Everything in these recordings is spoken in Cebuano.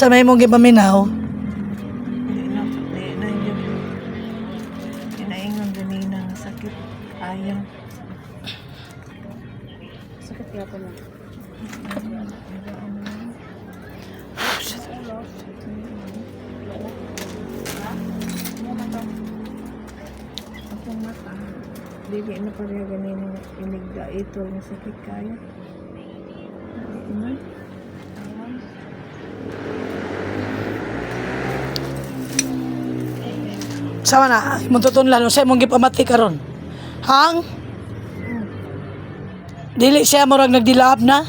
Sa may mong gipaminaw? Di na, di na yun. Ginaingon ganina nga sakit. Ayaw. Sakit kaya po na. Akong mata. Dili na pareha ganina nga inigda ito nga sakit kayo. Di na. Sama na, imong tutunlan sa imong gipamati karon. Hang? Dili siya murag nagdilaab na.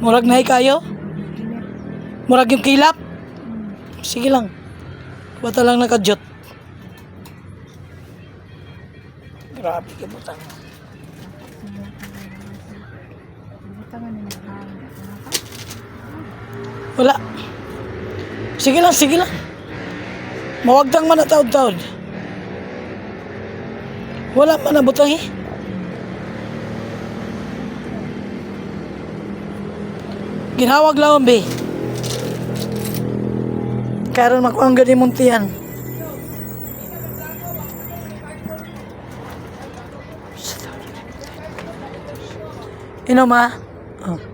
Murag nahi kayo. Murag yung kilap. Sige lang. Bata lang nakajot. Grabe ka butang. Butangan ni mga Wala. Sige lang, sige lang. Mawagtang man na taon-taon. Wala man na butang eh. Ginhawag lang, be. Karon makuha ang gani mong tiyan. Inom ha? Oh.